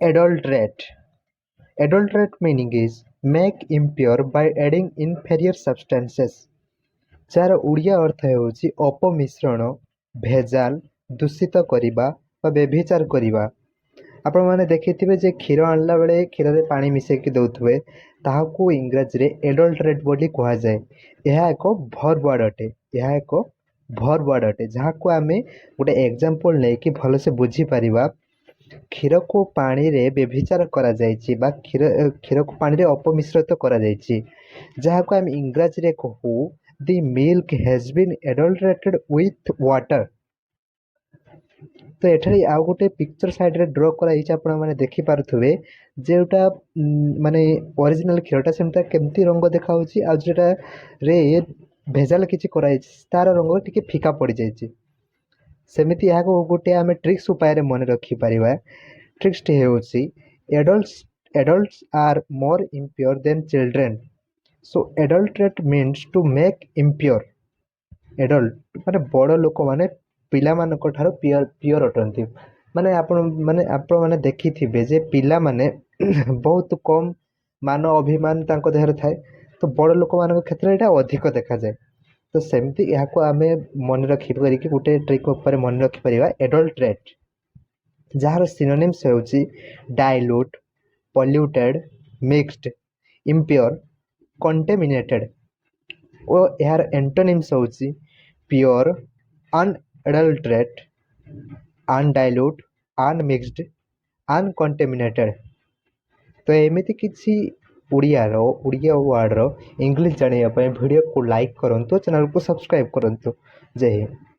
Adulterate. Adulterate meaning is make impure by adding inferior substances, ଯାହାର ଓଡ଼ିଆ ଅର୍ଥ ହେଉଛି ଅପମିଶ୍ରଣ, ଭେଜାଲ, ଦୂଷିତ କରିବା ବା ବ୍ୟଭିଚାର କରିବା। ଆପଣମାନେ ଦେଖିଥିବେ ଯେ କ୍ଷୀର ଆଣିଲା ବେଳେ କ୍ଷୀରରେ ପାଣି ମିଶାଇକି ଦେଉଥିବେ, ତାହାକୁ ଇଂରାଜୀରେ ଏଡଲ୍ଟରେଟ୍ ବୋଲି କୁହାଯାଏ। ଏହା ଏକ ଭର୍ବ ୱାର୍ଡ଼ ଅଟେ। ଏହା ଏକ ଭର୍ବ ୱାର୍ଡ଼ ଅଟେ, ଯାହାକୁ ଆମେ ଗୋଟେ ଏକ୍ଜାମ୍ପଲ୍ ନେଇକି ଭଲସେ ବୁଝିପାରିବା। କ୍ଷୀରକୁ ପାଣିରେ ବ୍ୟଭିଚାର କରାଯାଇଛି ବା କ୍ଷୀରକୁ ପାଣିରେ ଅପମିଶ୍ରିତ କରାଯାଇଛି, ଯାହାକୁ ଆମେ ଇଂରାଜୀରେ କହୁ "The milk has been adulterated with water." ତ ଏଠାରେ ଆଉ ଗୋଟେ ପିକ୍ଚର ସାଇଡ଼ରେ ଡ୍ର କରାଯାଇଛି, ଆପଣମାନେ ଦେଖିପାରୁଥିବେ। ଯେଉଁଟା ମାନେ ଅରିଜିନାଲ୍ କ୍ଷୀରଟା, ସେମିତି କେମିତି ରଙ୍ଗ ଦେଖାହେଉଛି ଆଉ ଯେଉଁଟାରେ ଭେଜାଲ କିଛି କରାଯାଇଛି, ତାର ରଙ୍ଗ ଟିକେ ଫିକା ପଡ଼ିଯାଇଛି। ସେମିତି ଏହାକୁ ଗୋଟେ ଆମେ ଟ୍ରିକ୍ସ ଉପାୟରେ ମନେ ରଖିପାରିବା। ଟ୍ରିକ୍ସଟି ହେଉଛି adults are more impure than children, so adulterate means to make impure. Adult ମାନେ ବଡ଼ ଲୋକମାନେ ପିଲାମାନଙ୍କ ଠାରୁ ପିଓର ଅଟନ୍ତି। ମାନେ ଆପଣମାନେ ଦେଖିଥିବେ ଯେ ପିଲାମାନେ ବହୁତ କମ୍ ମାନ ଅଭିମାନ ତାଙ୍କ ଦେହରେ ଥାଏ, ତ ବଡ଼ ଲୋକମାନଙ୍କ କ୍ଷେତ୍ରରେ ଏଇଟା ଅଧିକ ଦେଖାଯାଏ। ତ ସେମିତି ଏହାକୁ ଆମେ ମନେ ରଖିପାରିକି ଗୋଟେ ଟ୍ରିକ୍ ଉପରେ ମନେ ରଖିପାରିବା। ଏଡଲ୍ଟରେଟ୍, ଯାହାର ସିନୋନିମ୍ସ ହେଉଛି dilute, polluted, mixed, impure, contaminated ଓ ଏହାର ଏଣ୍ଟୋନିମ୍ସ ହେଉଛି pure, unadulterated, undilute, unmixed, uncontaminated. ତ ଏମିତି କିଛି ଓଡ଼ିଆ ୱାର୍ଡ଼ର ଇଂଲିଶ ଜାଣିବା ପାଇଁ ଭିଡ଼ିଓକୁ ଲାଇକ୍ କରନ୍ତୁ, ଚ୍ୟାନେଲକୁ ସବସ୍କ୍ରାଇବ୍ କରନ୍ତୁ। ଜୟ ହିନ୍ଦ।